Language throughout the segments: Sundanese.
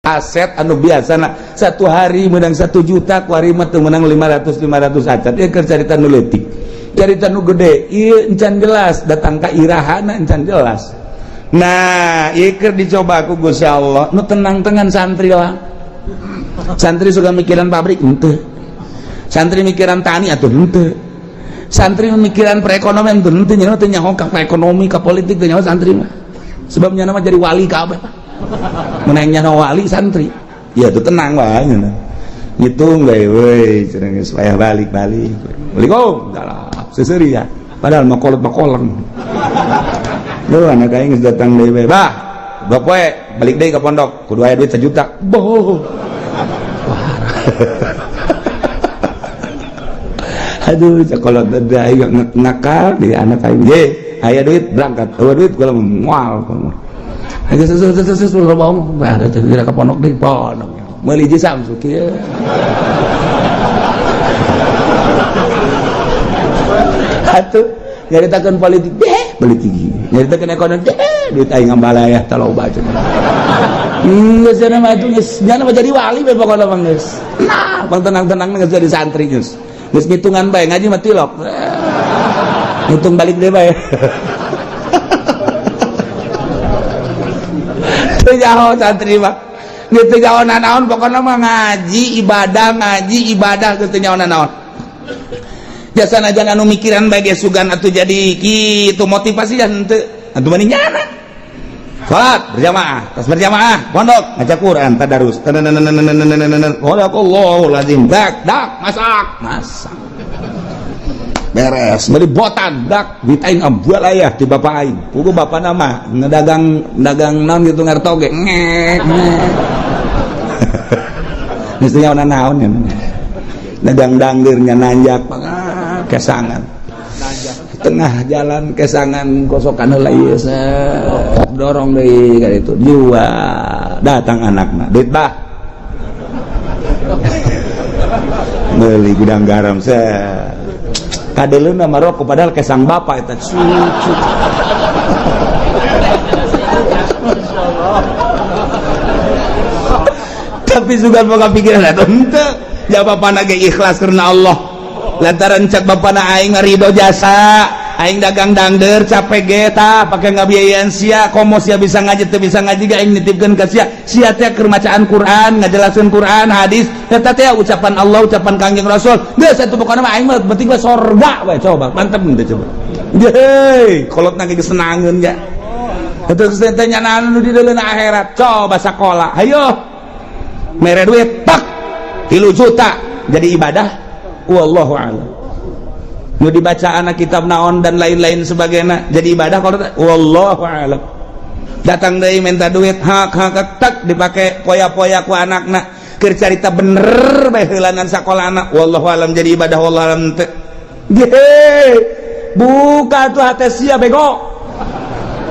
Aset anu biasa nah, satu hari menang 1 juta, kuari mah teu menang 500 500 acan. Ieu keur carita nu leutik, carita nu gede ieu encan jelas datang ka irahana, encan jelas. Nah, ieu keur dicoba ku Gusti Allah. Nu tenang-tenang santri lah. Santri suka mikiran pabrik henteu, santri mikiran tani atuh henteu, santri mikiran perekonomian teu henteu. Nya teu nyaho ka ekonomi, ka politik teu nyaho santri mah, sebabnya nama jadi wali kabeh. Menang nyaho wali santri ya itu tenang wae nya. Ngitung bae we cenah, geus payah balik-balik. Assalamualaikum, salam seseuri ya, padahal mah kolot makoleng. Duh, anak aing geus datang deui bae, bah 2 poe balik deui ka pondok kudu aya duit 1 juta. Boh. Wah. Aduh, kolot aing ngakal di anak aing. Ye, aya duit berangkat, eueuh duit kula moal. Geus geus geus bohong, bah teh ka pondok deui, pondok. Meuli hiji Samsu kieu. Atuh nyaritakeun politik deh, politik. Nyaritakeun ekonomi deh, duit aing ngambalaya taloba cenah. Geus cenah mah atuh geus nya mah jadi wali we pokona mah geus. Nah, bang tenang-tenang geus jadi santri geus. Geus ngitungan bae, ngaji mah tilok. Ngitung balik deui bae. Teu nyaho santri mah. Geus teu nyaho nanaon pokona mah ngaji ibadah, ngaji ibadah, geus teu nyaho nanaon. Jasa najan anu mikiran bae ge sugan atuh jadi kitu motivasi dan henteu atuh mani nyana. Salat berjamaah, tas berjamaah, pondok ngaca Quran, tadarus. Sadaqallahul azim. Dak dak masak, masak. Beres, beli botan, dak duit aing ambual ayah di bapak aing. Pugu bapak nama ngedagang dagang naon gitu ngartoge. Ngek ngek. Mestinya naon ya. Dagang dangdirnya nanjak kesangan tengah jalan, kesangan kosokan heula ieu, dorong deui ka ditu, jual. Datang anakna, duit bah meuli gudang garam, set kadeleuna maroko, padahal kesang bapak eta cucu. Tapi sugan boga pikiran eta henteu. Ya bapana ge ikhlas karena Allah, lantaran cak bapana aing ridho jasa aing dagang dangder capek ge tah pake ngabiayaan sia. Komo sia bisa ngaji teu bisa ngaji ge aing nitipkeun ka sia. Sia teh keur macaan Quran, ngajelaskeun Quran hadis eta teh ucapan Allah, ucapan Kangjeng Rasul. Geus atuh pokona mah aing mah penting mah sorga we. Coba mantep teh, coba heuy kolotna ge geus senangeun ya. Eta geus teh nyanaan nu di deuleuna akhirat. Coba sakola hayo mere duit pak 3 juta jadi ibadah, wallahu a'lam. Nu dibaca anak kitab naon dan lain-lain sebagainya jadi ibadah kalau wallahu a'lam. Datang deui minta duit, hak hak tak dipakai poya-poya ku anakna keur carita bener bae heulanan sakola anak, wallahu a'lam jadi ibadah, wallahu a'lam teu. Buka tuh hate sia bego.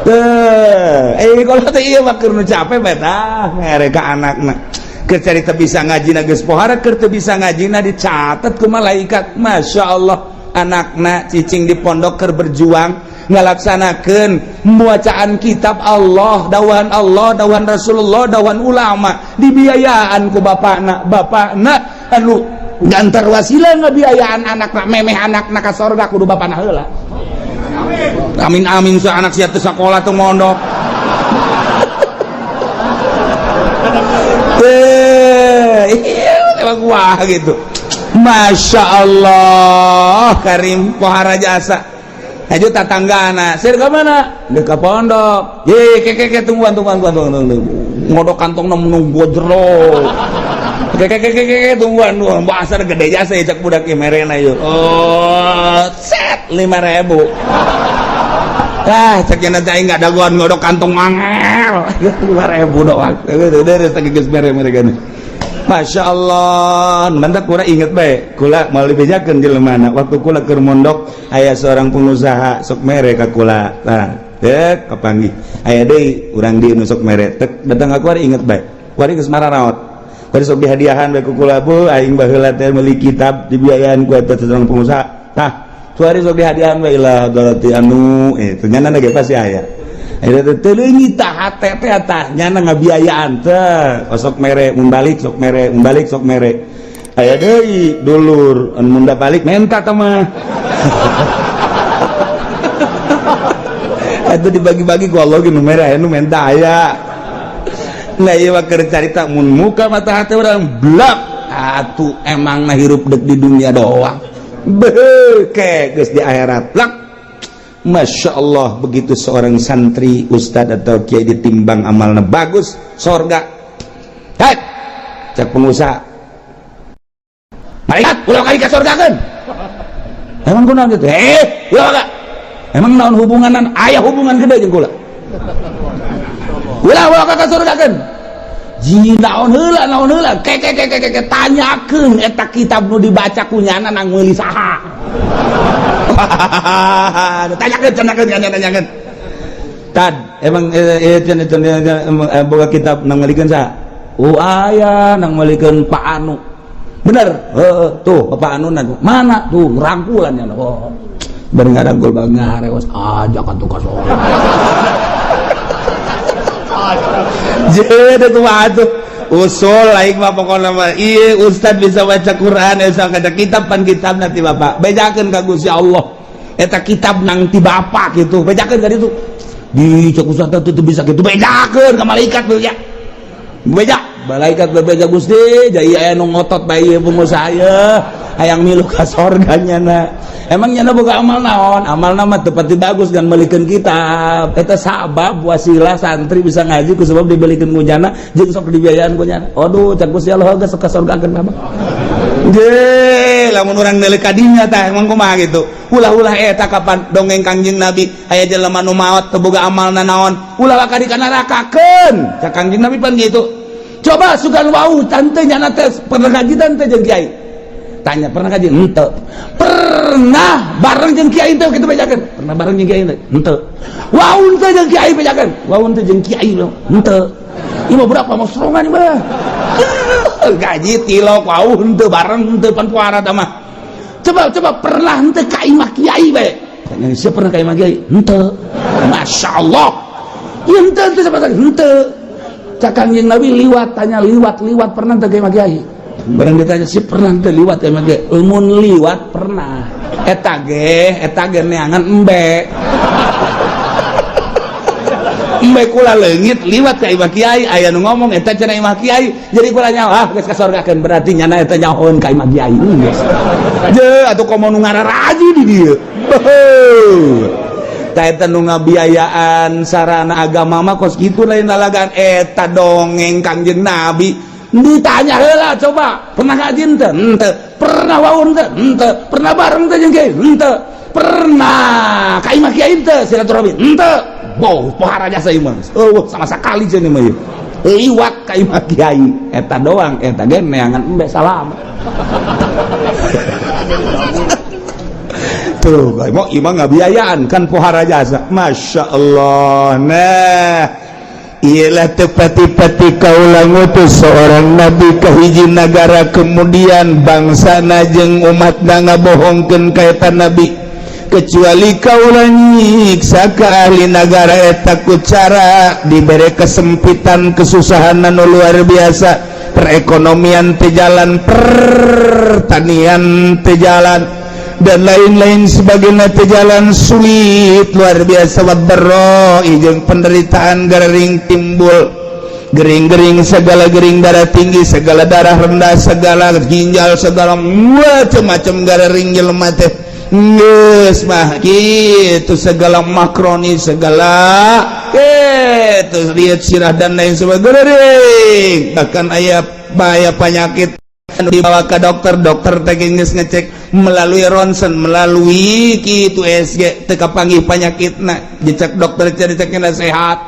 Teu kalau teh ieu mah keur nu capek bae tah mere ka anakna. Keur carita bisa ngaji na geus pohara, keur teu bisa ngaji na dicatat ku malaikat. Masya Allah, anakna cicing di pondok keur berjuang ngalaksanakeun bacaan kitab Allah, dawan Allah, dawan Rasulullah, dawan ulama, dibiayaan ku bapakna. Bapakna anu gantar wasilah ngabiayaan anakna, memeh anakna ka sorga kudu bapakna heula. Amin amin sa anak sia teu sakola teu mondok. Wah gitu. Masya Allah Karim pohara jasa. Aju tatangga anak, sir ke mana? Ke pondok. Ye, ke ke ke tungguan tungguan tungguan tungguan. Ngodok kantong nunggu jero. Ke ke ke ke ke tungguan tungguan. Bahasa gede jasa ya cak budak ieu merena ieu. Oh, set 5.000. Ah, cek nya aing enggak dagoan ngodok kantong angel. 5.000 doang. Dari geus mere mereka. Masya Allah, mantap. Kula inget bae, kula mau dibejakeun jelema. Waktu kula keur mondok aya seorang pengusaha sok mere ka kula. Nah, dek kapanggih. Aya deui urang dieu nu sok mere. Tek datang ka kula inget bae. Kuari geus mararaot. Kuari sok dihadiahan bae ku kula, bu aing baheula teh meuli kitab dibiayaan ku eta seorang pengusaha. Tah, kuari sok dihadiahan bae ilah darati anu itu nyana ge pasti aya. Eta teh leungit tah hate teh tah nyana ngabiayaan teh sok mere mun balik, sok mere mun balik, sok mere. Aya deui dulur anu mun balik menta tah mah. Itu dibagi-bagi ku Allah ge nu mere aya nu menta aya. Nah ieu mah keur carita mun muka mata hate urang blak atuh emang na hirup dek di dunia doang. Beuh geus di akhirat blak. Masya Allah, begitu seorang santri, ustad atau kiai ditimbang amalna bagus, sorga. Hei, cek pengusaha, malaikat ulah kali ka sorgakeun. Emang kunaon gitu? Eh, ulah ka. Emang naon hubunganan? Aya hubungan gede jeung kula. Ulah ulah ka sorgakeun. Ji naon heula, naon heula? Ke ke ke ke ke tanyakeun eta kitab nu dibaca ku nyana nang meuli saha. Tanyakeun, tanyakeun, tanyakeun. Tad, emang boga kitab nang meulikeun saha? Oh, aya nang meulikeun Pak Anu. Bener? Heeh, tuh Pak Anu mana tuh rangkulan nya. Oh. Bari ngarangkul bang ngarewas aja kan tuh ka sorga. Jadi kumaha tuh? Usul aing mah pokona mah ieu ustad bisa baca Quran, bisa baca kitab, pan kitab nanti bapak bejakeun ka Gusti Allah. Eta kitab nang ti bapak gitu, bejakeun ka ditu. Di cek ustad teh teu bisa gitu, bejakeun ka malaikat beja. Beja, malaikat bebeja Gusti, jadi aya nu ngotot bae ieu pengusaha ieu, hayang milu ka sorga nyana. Emang nyana boga amal naon? Amalna mah teu pati bagus kan meulikeun kitab. Eta sabab wasilah santri bisa ngaji ku sebab dibelikeun ku nyana jeung sok dibiayaan ku nyana. Aduh, cek Gusti Allah geus ka sorgakeun bapak. Je, lamun urang neuleuk ka dinya tah emang kumaha gitu. Ulah-ulah eta kapan dongeng Kangjeng Nabi aya jelema nu maot teu boga amalna naon, ulah ka di nerakakeun. Cek Kangjeng Nabi pan gitu. Coba sugan wau tante nyana teh pernah ngaji tante jeung kiai. Tanya pernah ngaji? Henteu. Pernah bareng jeung kiai teh kitu bejakeun? Pernah bareng jeung kiai teh? Henteu. Wau teh jeung kiai bejakeun? Wau teh jeung kiai henteu. Ieu mah berapa mau serongan mah. Gaji tilok wau henteu bareng henteu pan puara tah mah. Coba coba pernah henteu ka imah kiai bae? Tanya siapa pernah ka imah kiai? Henteu. Masya Allah. Ieu henteu henteu sama henteu. Cak Kangjeng Nabi liwat, tanya liwat liwat pernah teu ka imah kiai? Barang ditanya si pernah teu liwat ka imah kiai? Mun liwat pernah. Eta ge neangan embe. Embe kula leungit liwat ka imah kiai, aya nu ngomong eta cenah imah kiai. Jadi kula nyaho ah geus kasorgakeun berarti nyana eta nyahoeun ka imah kiai. Geus. Je atuh komo nu ngararaji di dieu. Beuh. Tah eta nu ngabiayaan sarana agama mah kos kitu lain lalagan eta dongeng Kangjeng Nabi. Ditanya heula coba, pernah ngaji henteu? Henteu. Pernah wau henteu? Henteu. Pernah bareng teh jeung kiai? Henteu. Pernah ka imah kiai henteu silaturahmi? Henteu. Boh, pohara jasa ieu mah. Eueuh sama sakali cenah mah ieu. Liwat ka imah kiai eta doang, eta ge neangan embe salam. Tuh, mau imah ngabiayaan kan pohara jasa. Masya Allah. Nah, ialah tepati-pati kaula ngutus seorang nabi ke hiji nagara kemudian bangsa jeung umat ngabohongkeun ka eta nabi kecuali kaula nyiksa ka ahli nagara eta ku cara dibere kesempitan kesusahan anu luar biasa, perekonomian teu jalan, pertanian teu jalan, dan lain-lain sebagainya teu jalan, sulit luar biasa, waddarra jeung penderitaan gering timbul, gering-gering segala gering, darah tinggi segala, darah rendah segala, ginjal segala, macam-macam gering jelema teh geus mah kitu, segala makroni segala kitu, lihat sirah dan lain sebagainya, bahkan aya bahaya penyakit dibawa ke dokter, dokter teh geus ngecek melalui ronsen, melalui kitu USG teu kapanggih penyakitna. Dicek dokter dicekna sehat,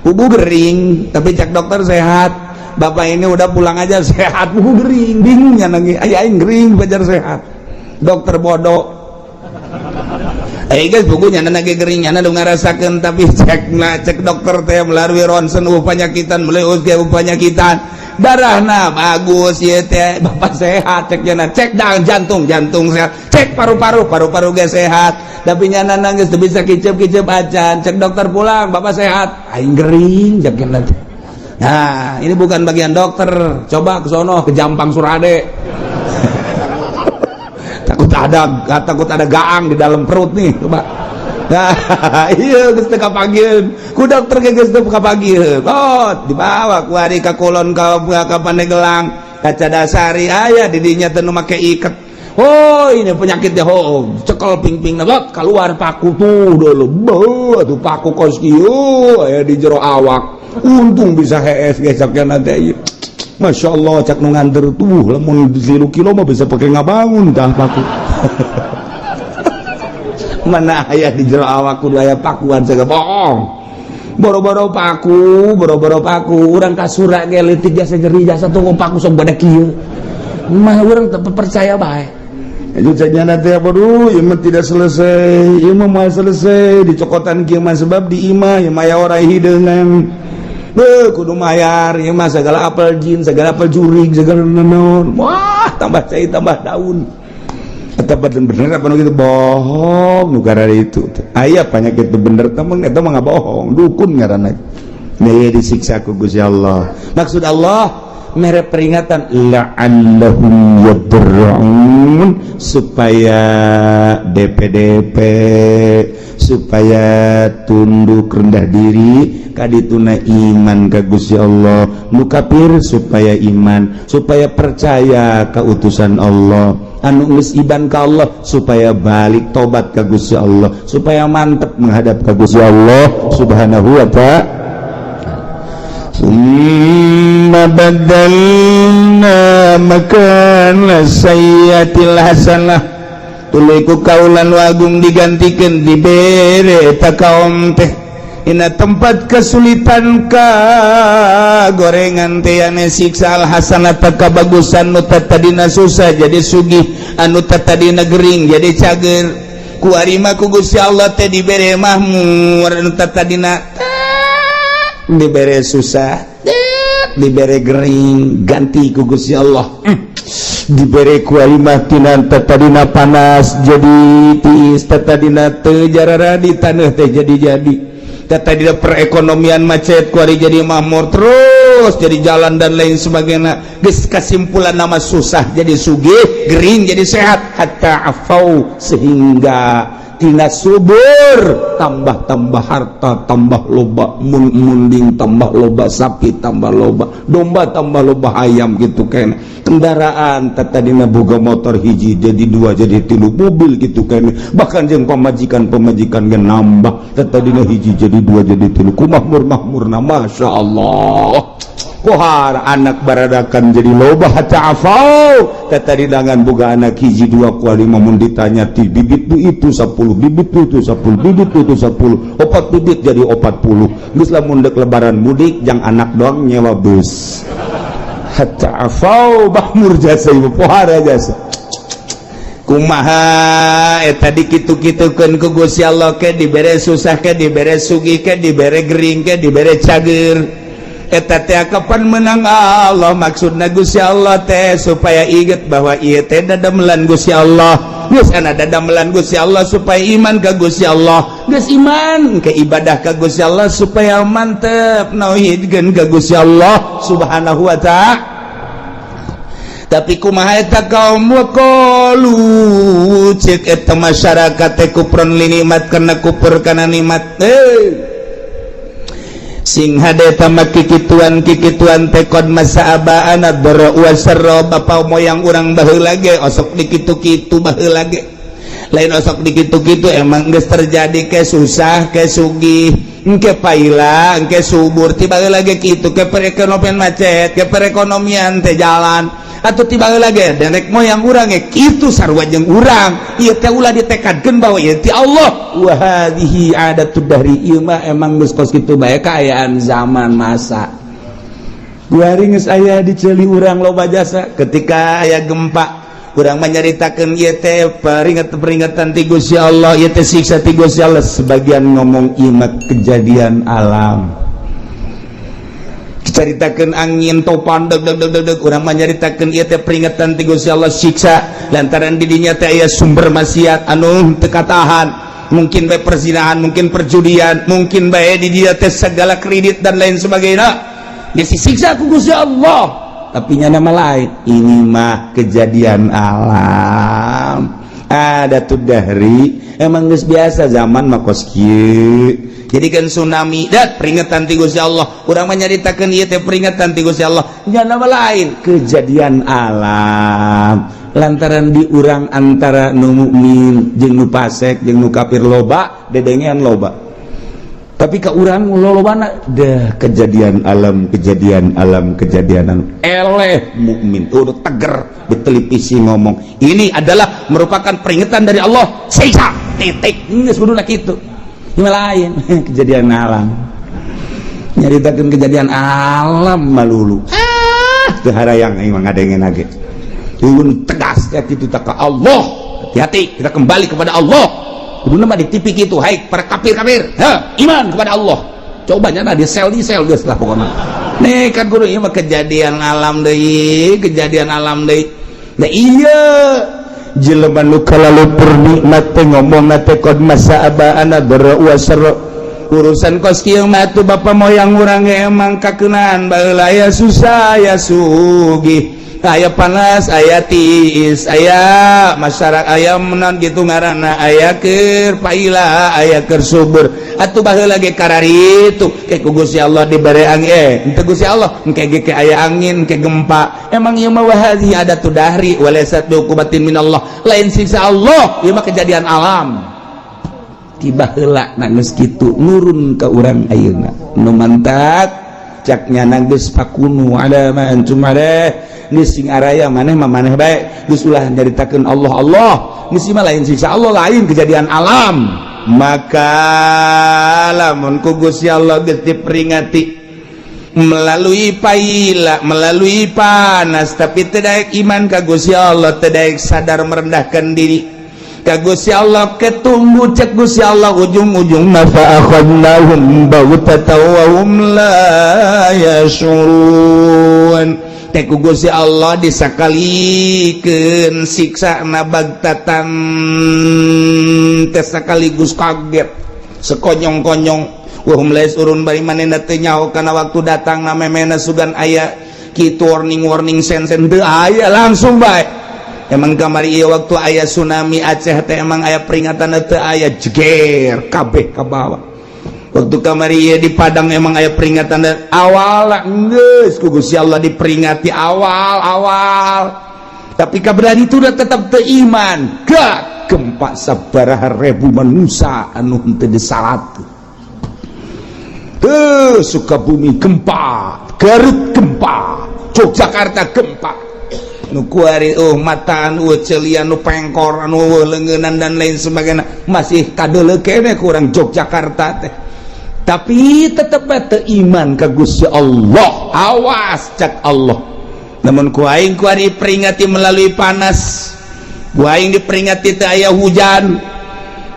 bubu gering, tapi cek dokter sehat, bapak ini udah pulang aja sehat, bubu gering, bingungnya nangis aya aing gering bajar sehat, dokter bodoh. Eh guys, bukunya nyana ge gering, nyana nu ngarasakeun, tapi cek nah, cek dokter teh melalui ronsen euweuh panyakitan, melalui USG euweuh panyakitan, darahna bagus ieu teh, bapak sehat cek nyana. Cek dang jantung, jantung sehat. Cek paru-paru, paru-paru ge sehat, tapi nyana nangis teu bisa kicep-kicep acan. Cek dokter, pulang, bapak sehat, aing gering cek nyana teh. Nah, ini bukan bagian dokter. Coba ke sono, ke Jampang Surade, takut ada gaang di dalam perut nih, coba. Nah, iya, geus teu kapanggieun ku dokter ge, geus teu kapanggieun. Oh, dibawa ku ari ka kulon, ka Pandeglang, ka Cadasari, aya di dinya teh nu make iket. Oh, ini penyakitnya. Oh, cekel pingping lot, keluar paku tuh dulu. Beuh, tuh paku kos kieu aya di jero awak. Untung bisa hees gesoknya nanti. Masya Allah, cak nu nganter tuh, lamun 3 kilo mah bisa pakai ngabangun tah paku. Mana aya di jero awak kudu aya pakuan segala bohong. Boro-boro paku, boro-boro paku, urang kasura ge leutik jasa nyeri jasa tuh paku sok bade kieu. Mah urang teu percaya bae. Itu saja nanti apa dulu, ieu mah tidak selesai, ieu mah moal selesai dicokotan kieu mah, sebab di imah ieu mah aya orang hideungan. Beuh, kudu mayar ieu mah, segala apel jin, segala apel jurig, segala naon. Wah, tambah cai tambah daun. Eta bener apa nu gitu bohong nu itu. Aya penyakit itu bener temen, eta mah bohong, dukun ngaranna. Nah, disiksa ku Gusti Allah. Maksud Allah mere peringatan la'allahum yadarra'un, supaya DPDP, supaya tunduk rendah diri kadituna iman ka Gusti Allah. Nu kafir supaya iman, supaya percaya ka utusan Allah. Anu geus iman ka Allah supaya balik tobat ka Gusti Allah, supaya mantep menghadap ka Gusti Allah Subhanahu wa Ta'ala. ثم بدلنا مكان السيئة الحسنة, tuluy ku kaula nu agung digantikan, dibere eta kaum teh ina tempat kesulitan ka gorengan teh ane siksa, al hasanata kabagusan. Nu tadina susah jadi sugih, anu tadina gering jadi cager. Ku arima ku Gusti Allah teh dibere mahmur. Anu tadina dibere susah, dibere gering, ganti ku Gusti Allah dibere ku alimah tina tadina panas jadi tiis, tadina teu jarara di taneuh teh jadi tadina perekonomian macet, kuari jadi makmur terus, jadi jalan dan lain sebagainya. Geus kesimpulan nama susah jadi sugih, gering jadi sehat, hatta afau, sehingga tina subur tambah-tambah harta, tambah loba munding, tambah loba sapi, tambah loba domba, tambah loba ayam gitu kan. Kendaraan tadina boga motor hiji jadi dua, jadi tilu, mobil gitu kan. Bahkan jeung pamajikan, pamajikan ge nambah, tadina hiji jadi dua, jadi tilu. Ku makmur makmurna, Masya Allah. Kohar anak baradakan jadi loba, hatta afau. Tadi dengan boga anak hiji dua, kuali mun ditanya ti bibit tu itu 10 bibit tu itu 10 bibit tu itu 10, opat bibit jadi 40. Geus lamun dek lebaran mudik jang anak doang nyewa bus. Hatta afau, makmur jasa ibu, pohara jasa. Kumaha eta dikitu-kitukeun ku Gusti Allah, ke dibere susah, ke dibere sugih, ke dibere gering, ke dibere cager, eta teh kapan menang Allah? Maksudna Gusti Allah teh supaya inget bahwa ieu teh dadamelan Gusti Allah. Geus ana dadamelan Gusti Allah supaya iman ka Gusti Allah. Geus iman ke ibadah ka Gusti Allah, supaya mantep nauhidkeun ka Gusti Allah Subhanahu wa Ta'ala. Tapi kumaha eta kaum? Waqalu, cek eta masyarakat teh, kufron linikmat, karena kufur kana nikmat. Eh, sing hade tamat kikituan kikituan teh, qad massa abaana dharra wasarra, bapa moyang urang baheula ge osok dikitu-kitu baheula ge. Lain osok dikitu-kitu, emang geus terjadi, ke susah ke sugih, engke paila engke subur, tiba lagi kitu, ke perekonomian macet, ke perekonomian teh jalan, atau tiba lagi nenek moyang urang ge kitu, sarua jeung urang. Ieu teh ulah ditekadkeun bahwa ieu ti Allah. Wa hadhihi adatud dahri, ieu mah emang geus kos kitu bae kaayaan zaman masa. Kuari geus aya di ceuli urang loba jasa ketika aya gempa. Urang menyaritakeun ieu teh peringatan-peringatan ti Gusti Allah, ieu teh siksa ti Gusti Allah. Sebagian ngomong ieu mah kejadian alam. Caritakeun angin topan deg deg deg deg deg, urang menyaritakeun ieu teh peringatan ti Gusti Allah, siksa lantaran di dinya teh aya sumber maksiat anu teu katahan, mungkin bae perzinahan, mungkin perjudian, mungkin bae di dia teh segala kredit dan lain sebagainya, disiksa ku Gusti Allah. Tapi nyana mah lain, ini mah kejadian alam, ada tuh dari emang geus biasa zaman mah kos kieu. Jadi kan tsunami dat peringatan ti Gusti Allah, urang mah nyaritakeun ieu teh peringatan ti Gusti Allah, nyana mah lain, kejadian alam. Lantaran di urang antara nu mukmin jeung nu fasik jeung nu kafir loba dedengean loba, tapi ke urang lolobana dah kejadian alam, kejadian alam, kejadian alam. Eleh mukmin udah teger di televisi ngomong ini adalah merupakan peringatan dari Allah, siksa, titik. Geus kuduna kitu. Ini lain, kejadian alam. Nyaritakeun kejadian alam malulu, ah, teu harayang aing mah ngadengen ge. Ieu tegas ya kitu tak ka Allah, hati-hati, kita kembali kepada Allah. Kuduna mah di TV kitu, hai para kafir-kafir, ha, iman kepada Allah. Coba nyana di sel geus lah pokoknya. Nih kan kudu ieu mah kejadian alam deui, kejadian alam deui. Nah, iya jelema nu kalalupur nikmat teh ngomong teh qad massa aba'ana dharra wa sarra. Urusan kos kieu mah tuh bapa moyang urang ge emang kakeunaan baheula, aya susah aya sugih, aya panas aya tiis, aya masyarakat aya menon gitu ngaranna, aya keur paila aya keur subur. Atuh baheula ge kararitu ke ku Gusti Allah dibere angin, henteu Gusti Allah engke ge ke aya angin ke gempa. Emang ieu mah wahadhi adatu dahri walaysat biuqubatin minallah, lain siksa Allah, ieu mah kejadian alam tiba heula. Na geus kitu nurun ka urang ayeuna nu mantak cak nyana geus fakunu ala ma antum alaih, geus sing araya maneh mah maneh bae, geus ulah nyaritakeun Allah Allah, geus mah lain siksa Allah, lain kejadian alam. Maka lamun ku Gusti Allah geus diperingati melalui paila, melalui panas, tapi tidak iman ka Gusti Allah, tidak sadar merendahkan diri ka Gusti Allah, ketunggu cek Gusti Allah ujung-ujung fa akhadnahum baghtatan wa hum la yashurun. Teh ku Gusti Allah disakalikeun siksa na bagtatan teh sekaligus kaget sekonyong-konyong, wa hum la yashurun, bari manehna teu nyaho kana waktu datang na memena sugan aya kitu warning warning sen sen teu aya, langsung bae. Emang kamari ieu waktu aya tsunami Aceh teh emang aya peringatan teu aya, jeger kabeh ka bawah. Waktu kamari ieu di Padang emang aya peringatan awal, geus ku Gusti Allah diperingati awal awal, tapi kaberan itu udah tetap teu iman, gak gempa sabaraha ribu manusia anu henteu disalat tuh. Sukabumi gempa, Garut gempa, Yogyakarta gempa, nu kuari oh mataan celian nu pengkor anu leungeunnan dan lain sebagainya masih kadeuleu kene kurang Yogyakarta teh, tapi tetep teu iman ka Gusti Allah. Awas cak Allah, namun ku aing kuari peringati melalui panas, ku aing diperingati teu aya hujan,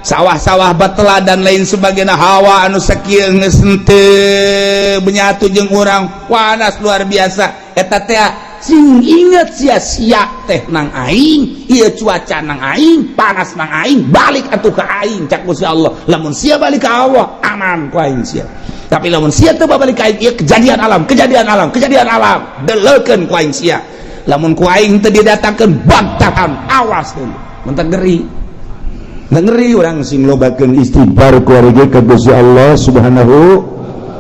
sawah-sawah batela dan lain sebagainya, hawa anu sakieu geus henteu menyatu jeung urang, panas luar biasa. Eta teh sing inget sia-sia teh nang aing, ieu cuaca nang aing, panas nang aing, balik atuh ka aing cak Gusti Allah. Lamun sia balik ka Allah, aman ku aing sia, tapi lamun sia teu balik ka aing, ieu kejadian alam, kejadian alam, kejadian alam, deleukeun ku aing sia. Lamun ku aing teu didatangkeun bagtatan, awas deui. Mun ngeri ngeri urang sing lobakeun istighfar kuari ka Gusti Allah Subhanahu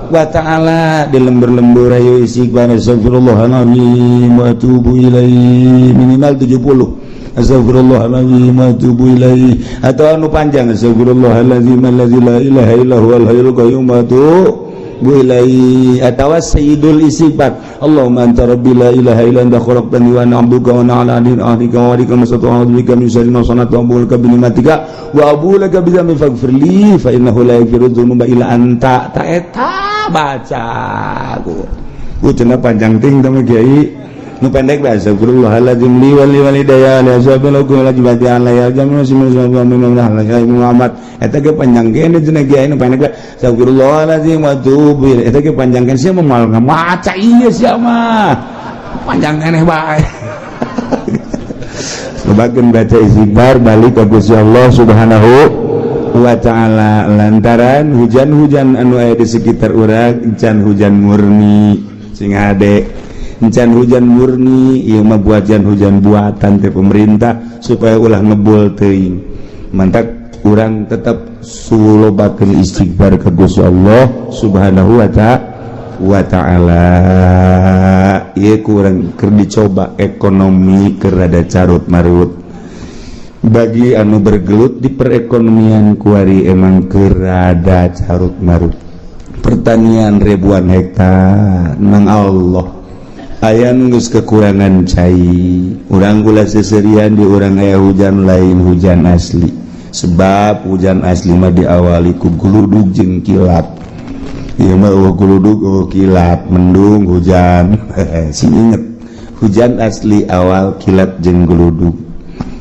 wa ta'ala. Di lembur-lembur ayo istighfar, astagfirullahaladzim wa atubu ilaih, minimal 70 astagfirullahaladzim wa atubu ilaih, atau anu panjang astagfirullahaladzim allazi la ilaha illa huwal hayyul qayyum wa atubu ilaih, atau sayyidul istighfar, Allahumma anta rabbi la ilaha illa anta khalaqtani wa ana 'abduka wa ana 'ala ahdika wa wa'dika mastata'tu, a'udzu bika min syarri ma sana'tu, abu'u laka bi ni'matika wa abu'u laka bi dzambi faghfir li fa innahu la yaghfiru dzunuba illa anta. Ta eta baca ku cenah panjang ting tama kiai. Nu pendek bae, astagfirullahaladzim li wali walidayya li ashabil hukum la jibati ala ya jami Muhammad. Eta ge panjang kene cenah kiai. Nu pendek bae, astagfirullahaladzim wa atubu. Eta ge panjang kene, sia mah moal ngamaca ieu, sia mah panjang keneh bae. Lobakeun baca istighfar, balik ka Gusti Allah Subhanahu wa Ta'ala, lantaran hujan-hujan anu aya di sekitar urang encan hujan murni. Sing hade, encan hujan murni. Ieu mah buatan, hujan buatan teh pemerintah supaya ulah ngebul teuing. Mantak urang tetap sulobakeun istighfar ka Gusti Allah Subhanahu wa Ta'ala. Ieu kurang keur dicoba, ekonomi keur rada carut marut. Bagi anu bergelut di perekonomian kuari, emang keur rada carut marut. Pertanian ribuan hektar nang Allah aya geus kekurangan cai. Urang gula seserian di urang aya hujan, lain hujan asli, sebab hujan asli mah diawali ku guludug jeung kilat. Ieu mah euweuh guludug, euweuh kilat, mendung hujan. Sing inget, hujan asli awal kilat jeung guludug.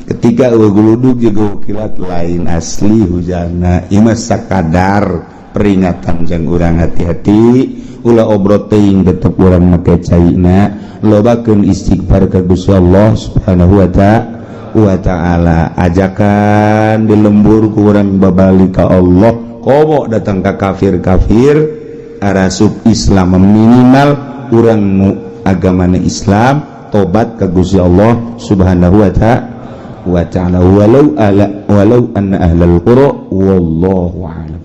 Ketika euweuh guludug jeung euweuh kilat, lain asli hujanna. Ieu mah sakadar peringatan jang urang hati-hati, ulah obrot teuing, tetep urang make caina, lobakeun istighfar ka Gusti Allah Subhanahu wa Ta'ala. Ajakan di lembur ku urang babalik ka Allah, komo datang ka kafir-kafir arasup Islam, minimal urang nu agamana Islam tobat ka Gusti Allah Subhanahu wa Ta'ala. Walau ala walau anna ahlal qura, wallahu a'lam.